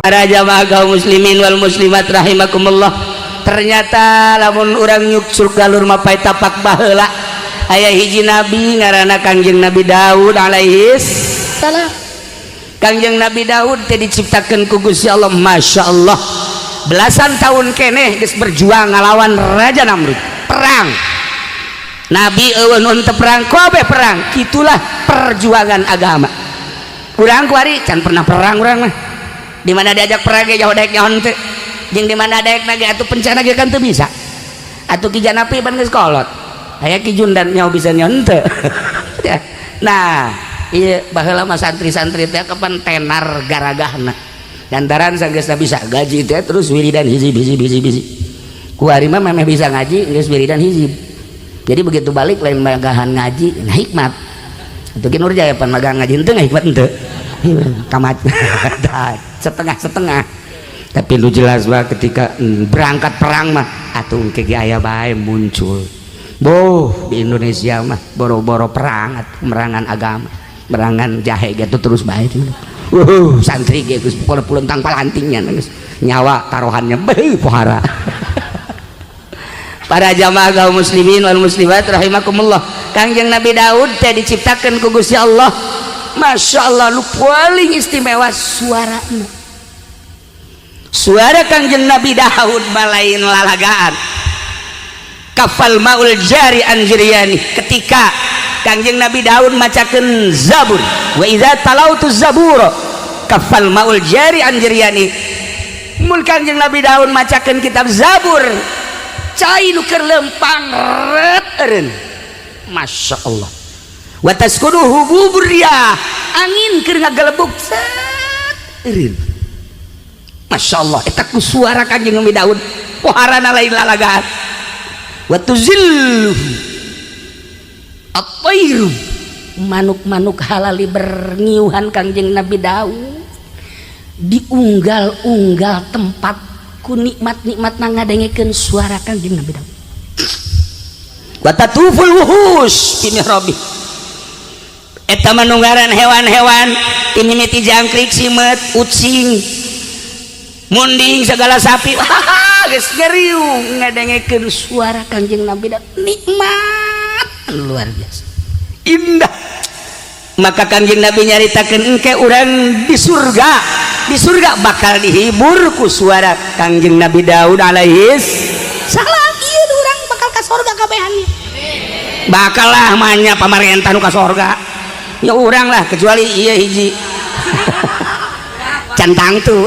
Para jamaah kaum muslimin wal muslimat rahimakumullah, ternyata lamun urang nyuksur galur mapay tapak baheula, aya hiji nabi ngaranna Kangjeng Nabi Daud alaihi salam. Kangjeng Nabi Daud teh diciptakeun ku Gusti Allah, Masya Allah, belasan tahun keneh geus berjuang ngalawan Raja Namrud. Perang Nabi eueuh nu teu perang, kabeh perang. Itulah perjuangan agama. Urang kuari can pernah perang. Urang mah di mana diajak perang ge jauh, daek nyaho teu, jeung di mana daek ge atuh pencana ge kan teu bisa atuh. Ki Janapi pan geus kolot, aya Ki Jundan nyaho bisa nyaho teu. Nah, iya, baheula mah santri-santri teh kapan tenar garagahna, lantaran sanggeus bisa gaji teh terus wiridan hizib, hizib, hizib, hizib. Kuari mah memeh bisa ngaji geus wiridan hizib, jadi begitu balik lain magahan ngaji, nah, hikmat. Itu Ki Nurjaya pan magang ngaji henteu, hikmat henteu, kamat setengah-setengah. Tapi lu jelas bah, ketika berangkat perang mah atuh engke ge aya bae muncul. Boh, di Indonesia mah boro-boro perang atuh, merangan agama, merangan jahe gitu terus bae. Santri ge geus pokona pulentang palantingnya geus nyawa taruhannya beuh pohara. Para jamaah kaum muslimin wal muslimat rahimakumullah, Kangjeng Nabi Daud teh diciptakan ku Gusti Allah, Masya Allah, lu paling istimewa suarana. Suara Kangjeng Nabi Daud malain lalagaan. Kafal maul jari anjriyani, ketika Kangjeng Nabi Daud macakeun Zabur, wa idza talautu zabur kafal maul jari anjriyani. Mun Kangjeng Nabi Daud macakeun kitab Zabur, cai nu keur lempang ret eureun. Masya Allah. Wa taskunu hububur riyah, angin keur ngagelebuk set eureun. Masya Allah, eta ku suara Kangjeng Nabi Daud poharana lain lalagaan. Wa tuzilluhu at-tairu, manuk-manuk halali berngiuhan Kangjeng Nabi Daud. Diunggal-unggal tempat ku nikmat-nikmat ngadengekeun suara Kangjeng Nabi Daud. Wa tatuful wuhus fi mihrabi, eta manunggaran hewan-hewan timimiti jangkrik, simet, ucing, munding, segala sapi, wah, geus ngeriung ngadengekeun suara Kangjeng Nabi Daud. Nikmat luar biasa indah. Maka Kangjeng Nabi nyaritakeun engke urang di surga, di surga bakal dihibur ku suara Kangjeng Nabi Daud alaihi salam. Ieu urang bakal ka surga kabehan, bakal lah manya pamarentah nu ka surga ya urang lah, kecuali iya hiji centang tuh.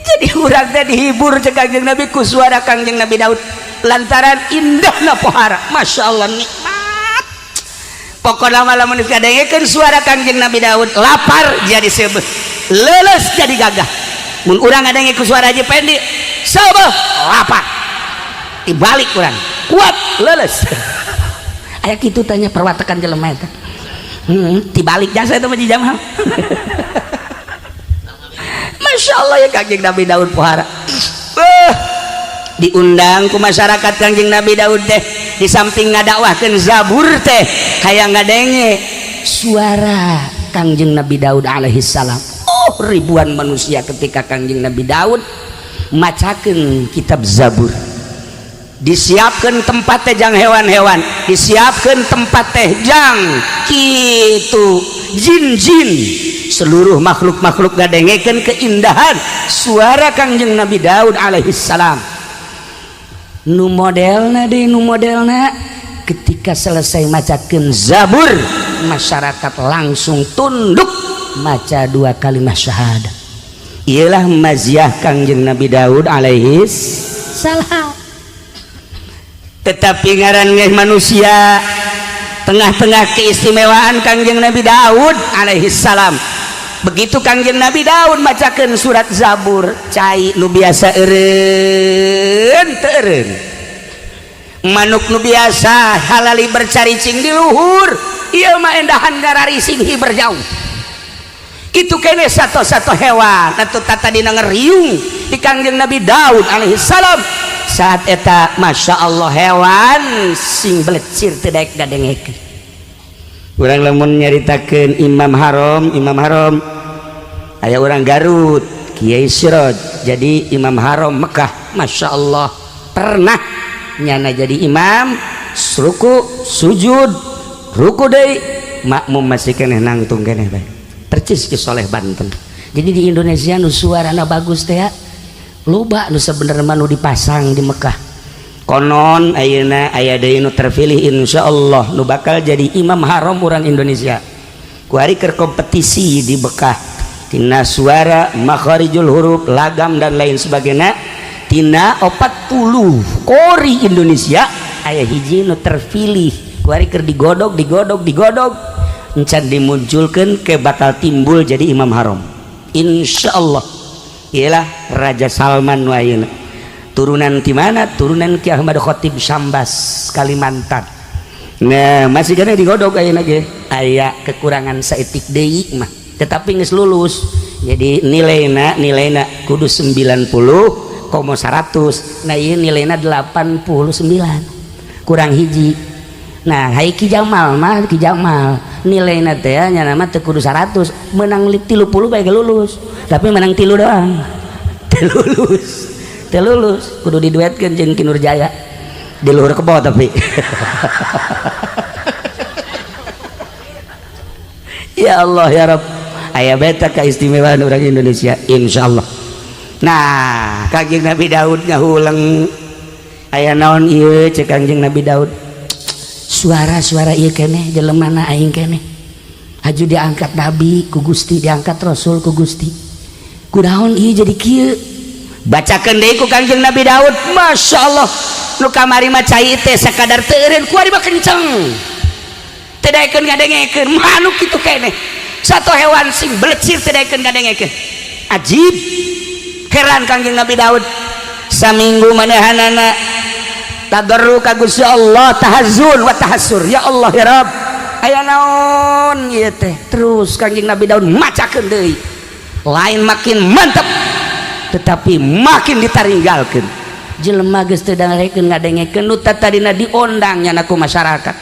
Jadi urang teh dihibur cek Kangjeng Nabi ku suara Kangjeng Nabi Daud, lantaran indahna pohara. Masya Allah, nikmat. Pokoknya malam kadengekeun suara Kangjeng Nabi Daud, lapar jadi seubeuh, leuleus jadi gagah. Mun urang ngadenge ku suara Haji Pendi, seubeuh, lapar, dibalik urang kuat, leuleus. Aya kitu tanya perwatakan jelema eta, dibalik jasa itu mah jamaah. Masya Allah ya Kangjeng Nabi Daud pohara. Diundang ku masyarakat Kangjeng Nabi Daud teh, di samping ngadakwahkeun Zabur teh hayang ngadenge suara Kangjeng Nabi Daud alaihi salam. Oh, ribuan manusia ketika Kangjeng Nabi Daud macakeun kitab Zabur. Disiapkan tempat teh jang hewan-hewan, disiapkan tempat teh jang kitu jin-jin, seluruh makhluk-makhluk ngadengekeun keindahan suara Kangjeng Nabi Daud alaihi salam. Nu modelna deh, nu modelna ketika selesai macakeun Zabur, masyarakat langsung tunduk maca dua kalimat syahadat. Ialah maziah Kangjeng Nabi Daud alaihi salam. Tetapi ngaran manusia, tengah-tengah keistimewaan Kangjeng Nabi Daud alaihi salam, begitu Kangjeng Nabi Daud macakeun surat Zabur, cai nu biasa eureun teu eureun, manuk nu biasa halali bercaricing di luhur ieu mah endahan gararising hiber jauh. Itu kene satu-satu hewan atau tata dina ngeriung di Kangjeng Nabi Daud alaihi salam. Saat eta, Masya Allah, hewan sing belecir teu daek ngadengekeun. Urang lamun nyaritakeun Imam Haram, Imam Haram. Aya orang Garut, Kiai Siroj, jadi Imam Haram Mekah. Masya Allah, pernah nyana jadi imam, ruku, sujud, ruku deui, makmum masih keneh nangtung keneh bae. Percis Ki Soleh Banten. Jadi di Indonesia nu suarana bagus teh ya loba, nu sebenarnya mah nu dipasang di Mekah. Konon ayeuna aya deui nu terpilih, insyaallah, nu bakal jadi imam haram orang Indonesia. Kuari keur kompetisi di Mekah tina suara, makharijul huruf, lagam, dan lain sebagainya. Tina 40 qori Indonesia aya hiji nu terpilih. Kuari keur digodog, digodog, digodog, encan dimunculkan ke bakal timbul jadi imam haram, insyaallah. Ialah Raja Salman nu ayeuna. Turunan di mana? Turunan Ki Ahmad Khatib Sambas, Kalimantan. Nah, masih kena digodog ayeuna ge, aya kekurangan saeutik deui mah, tetapi geus lulus. Jadi nilaina nilaina kudu 90 komo 100. Nah, ieu nilaina 89, kurang hiji. Nah, hai Ki Jamal mah, Ki Jamal nilaina teh nya mah teu kudu 100, menang 30 bae lulus, tapi menang tilu doang teu lulus, teu lulus. Kudu diduetkeun jeung Ki Nurjaya di luhur kebo, tapi ya Allah ya Rabb, aya beta keistimewaan orang Indonesia, insyaallah. Nah, Kanjeng Nabi Daud ngahuleng, aya naon ieu? Cek Kanjeng Nabi Daud, suara-suara ieu keneh, jelemana aing keneh? Haju diangkat nabi ku Gusti, diangkat rasul ku Gusti, kunaon ieu jadi kieu? Bacakeun deui ku Kanjeng Nabi Daud. Masya Allah, nu kamari mah cai teh sakadar teu eureun, kuari mah kenceng, teu daekeun ngadengekeun. Manuk kitu keneh, satu hewan sing belecir teu daekeun ngadengekeun. Ajib, heran Kanjeng Nabi Daud. Saminggu manehanana tadarru ka Gusti Allah, tahazun wa tahassur, ya Allah ya Rabb, aya naon ieu teh? Terus Kanjeng Nabi Daud macakeun deui, lain makin mantap, tetapi makin ditaringgalkeun. Jelema geus teu darekeun ngadengekeun. Nu tadina diondang nyana ku masyarakat,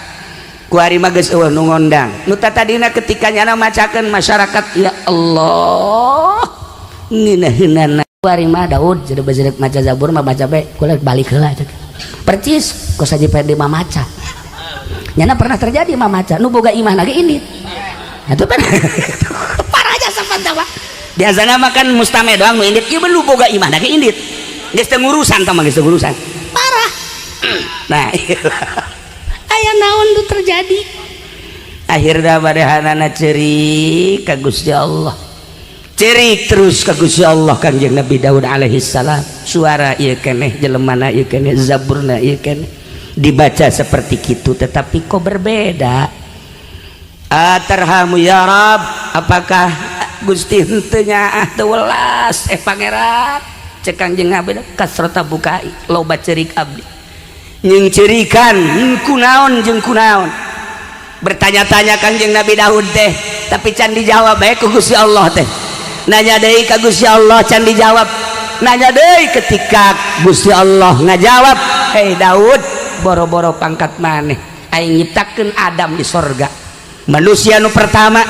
kuari mah geus eueuh nu ngondang. Nu tadina ketika nyana macakeun masyarakat, ya Allah, ngeunaheunana, kuari mah Daud jadi bajeuk maca Zabur mah baca bae, kula balik heula cek. Percis kos Haji Pendi mah maca nyana pernah terjadi mah maca, nu boga imah ge indit. Itu kan parah aja sampan tawa. Biasanya makan mustame doang nu indit, ieu nu boga imah ge indit, geus teu ngurusan tah mah, geus teu ngurusan, parah. Nah, aya naon nu terjadi? Akhirna manehanana cerik ka Gusti Allah, cerik terus ka Gusti Allah Kanjeng Nabi Daud alaihi salam. Suara ieu keneh, jelemana ieu keneh, zaburna ieu keneh, dibaca seperti kitu, tetapi kok berbeda? Atarhamu ya Rab, apakah Gusti henteu nyaah, teu welas eh Pangeran? Cek Kanjeng Nabi, kasrota bukai, loba cerik abdi nyingcirikan kunaon jeung kunaon. Bertanya-tanya Kanjeng Nabi Daud teh, tapi can dijawab bae ku Gusti Allah teh. Nanya deui ka Gusti Allah, can dijawab. Nanya deui, ketika Gusti Allah ngajawab, "Hei Daud, boro-boro pangkat maneh, aing nyiptakeun Adam di sorga, manusia nu pertama,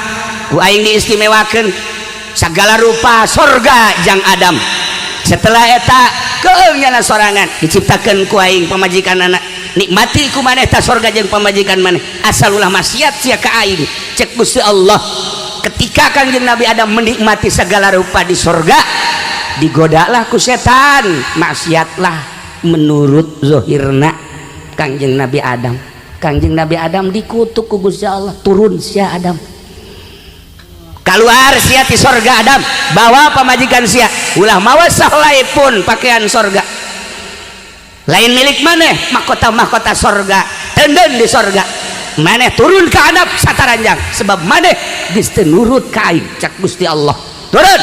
ku aing diistimewakeun segala rupa sorga jang Adam. Setelah eta keung nyana sorangan diciptakeun ku aing pamajikan anak, nikmati ku maneh ta sorga jeung pamajikan maneh, asal ulah maksiat sia ka aing," cek Gusti Allah. Ketika Kangjeng Nabi Adam menikmati segala rupa di sorga, digodalah ku setan, maksiatlah menurut zohirna Kangjeng Nabi Adam. Kangjeng Nabi Adam dikutuk ku Gusti Allah, "Turun sia Adam, keluar sia ti sorga Adam, bawa pamajikan sia, ulah mawa sahelai pun pakaian sorga, lain milik maneh mahkota-mahkota sorga, tenden di sorga maneh, turun ke handap sataranjang, sebab maneh geus teu nurut ka aing," cak Gusti Allah. Turun,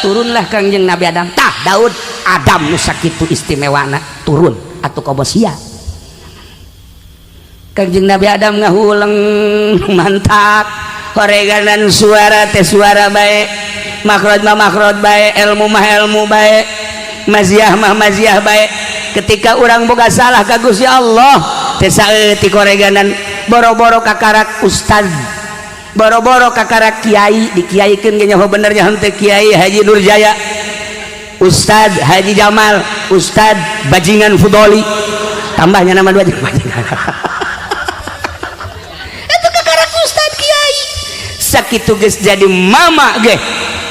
turunlah Kangjeng Nabi Adam. Tah Daud, Adam nu sakitu istimewana turun atuh komo sia. Kangjeng Nabi Adam ngahuleng mantak horeganan, suara teh suara bae, makhraj mah makhraj bae, ilmu mah ilmu bae, maziah mah maziah bae. Ketika orang boga salah ka Gusti Allah teh saeutik horeganan, boro-boro kakarak ustad. Boro-boro kakara kiai, dikiaikeun ge nyaho benernya henteu. Kiai Haji Nurjaya, Ustad Haji Jamal, Ustad Bajingan Fudoli, tambahnya nama dua bajingan itu kakara Ustad kiai sakitu geus jadi mama ge.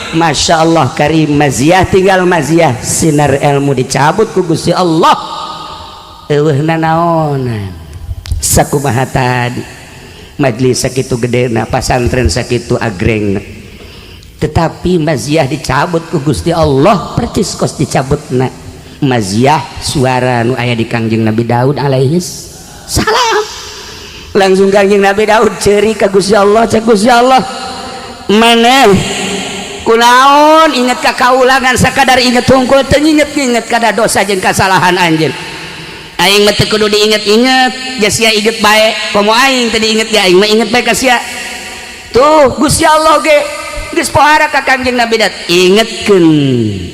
Masya Allah karim, maziah tinggal maziah, sinar ilmu dicabut ku Gusti Allah, eueuh nanaonan. Sakumaha tadi, majlis sakitu gedena, pasantren sakitu agreng, tetapi maziah dicabut ku Gusti Allah percis kos dicabutna maziah suara nu aya di Kangjeng Nabi Daud alaihi salam. Langsung Kangjeng Nabi Daud ceri ka Gusti Allah. Cek Gusti Allah, "Maneh kunaon inget ka kaulangan? Sakadar inget hungkul, teu inget-inget kada dosa jeung kasalahan anjeun. Aing mah teu kudu diinget-inget, ja sia inget bae. Komo aing teu diinget ge, aing mah inget bae ka sia." Tuh, Gusti Allah ge geus pohara ka Kangjeng Nabi Daud, ingetkeun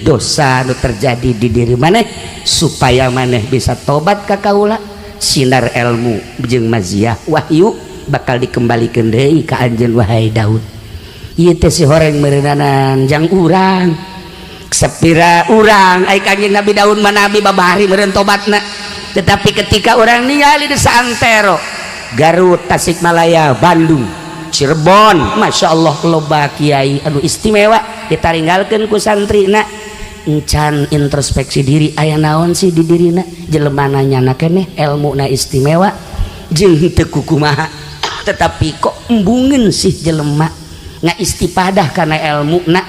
dosa nu terjadi di diri maneh supaya maneh bisa tobat ka kaula. Sinar ilmu jeung maziah wahyu bakal dikembalikan deui ka anjeun, wahai Daud. Ieu teh si horeng meureunanan jang urang sepira urang. Ai Kangjeng Nabi Daud mah nabi, babari meureun tobatna. Tetapi ketika orang ningali di saantero Garut, Tasikmalaya, Bandung, Cirebon, Masya Allah, loba kiai anu istimewa ditaringgalkeun ku santrina, encan introspeksi diri aya naon sih di dirina. Jelema nyana keneh elmuna istimewa jeung teu kukumaha, tetapi kok embungeun sih jelema ngaistipadah kana ilmu na,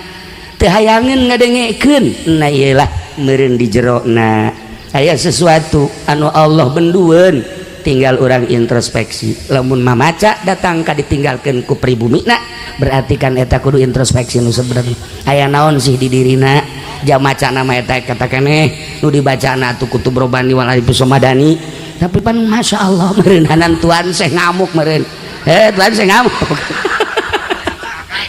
teu hayangeun ngadengekeun. Nah, iyalah meureun di jero na aya sesuatu anu Allah bendueun, tinggal orang introspeksi. Lamun mamaca datang ka ditinggalkeun ku pribumi na, berarti kan eta kudu introspeksi nu sebenarnya aya naon sih di dirina. Jam maca nama eta kata keneh nu dibacana atuh kutub robani wal alif somadani, tapi pan Masya Allah meureunanan tuan seh ngamuk meureun, eh tuan seh ngamuk.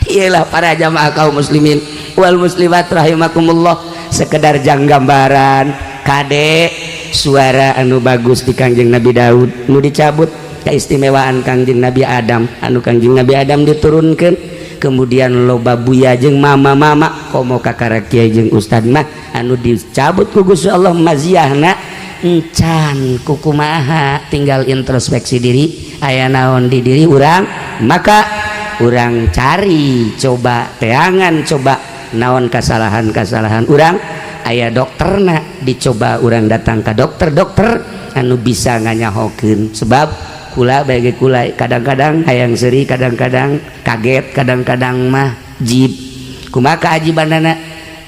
Iyalah, para jamaah kaum muslimin wal muslimat rahimakumullah, sekedar jang gambaran kade suara anu bagus di Kangjeng Nabi Daud nu dicabut, keistimewaan Kangjeng Nabi Adam anu Kangjeng Nabi Adam diturunkan, kemudian loba buya jeung mama-mama, komo kakara kiai jeung ustad mah anu dicabut ku Gusti Allah maziahna encan kukumaha. Tinggal introspeksi diri aya naon di diri urang, maka urang cari, coba teangan, coba naon kesalahan-kesalahan urang. Aya dokterna, dicoba urang datang ke dokter, dokter anu bisa nganyahokeun. Sebab kula bagi kula kadang-kadang hayang seri, kadang-kadang kaget, kadang-kadang mah jib. Kumaha keajibanana?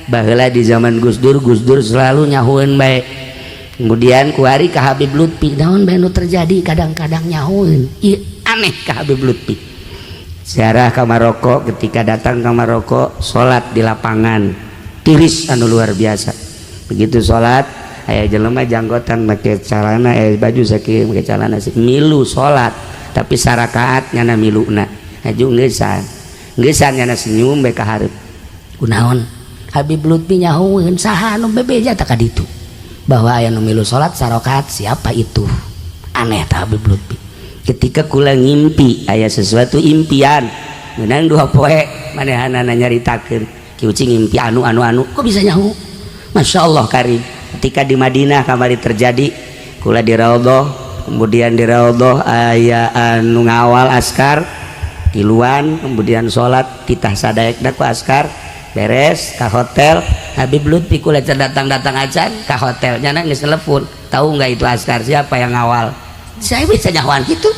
Baheula di zaman Gus Dur, Gus Dur selalu nyahueun bae. Kemudian kuari ka Habib Lutfi, naon bae nu terjadi, kadang-kadang nyahueun. Ieu aneh ka Habib Lutfi. Ziarah ke Maroko, ketika datang ke Maroko, salat di lapangan tiris anu luar biasa. Begitu salat, aya jelema janggotan, make celana, eh, baju sakieu, make celana sih, milu salat, tapi sarakaat nyana miluna aju ngeusan ngeusan, nyana senyum bae ka hareup. Kunaon? Habib Lutfi nyahueun, saha anu bebeja tak ka ditu bahwa aya nu milu salat sarakaat, siapa itu? Aneh ta Habib Lutfi. Ketika kula ngimpi aya sesuatu, impian menang 2 poe manehanana nyaritakeun, "Ki Ucing ngimpi anu anu anu." Kok bisa nyaho? Masya Allah karim. Ketika di Madinah kamari terjadi, kula di Raudhah, kemudian di Raudhah aya anu ngawal askar tiluan, kemudian sholat titah sadaekna ku askar, beres ke hotel. Habib Lutfi kula datang-datang acan ke hotel, nyana geus telepon, "Tahu nggak itu askar siapa yang ngawal?" Saya bisa nyahoan gitu.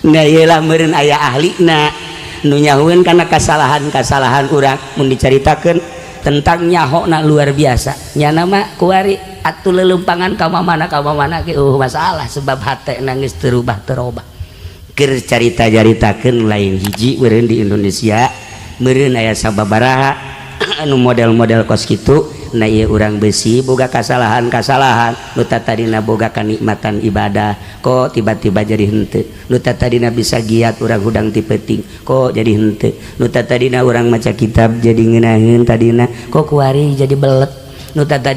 Nah, iyalah meureun aya ahlina nu nyahueun kana kesalahan-kesalahan urang. Mun dicaritakeun tentang nyahona luar biasa. Nyana mah kuari atuh lelempangan ka mana ka mana ge masalah, sebab hate nangis terubah terobah. Keur carita caritakeun lain hiji meureun di Indonesia, meureun aya sababaraha anu model-model kos kitu. Nah, ieu urang besi boga kasalahan-kasalahan, nu tadina boga kanikmatan ibadah kok tiba-tiba jadi henteu, nu tadina bisa giat urang hudang ti peuting kok jadi henteu, nu tadina urang maca kitab jadi ngeunaheun tadina kok kuari jadi belet, nu tadina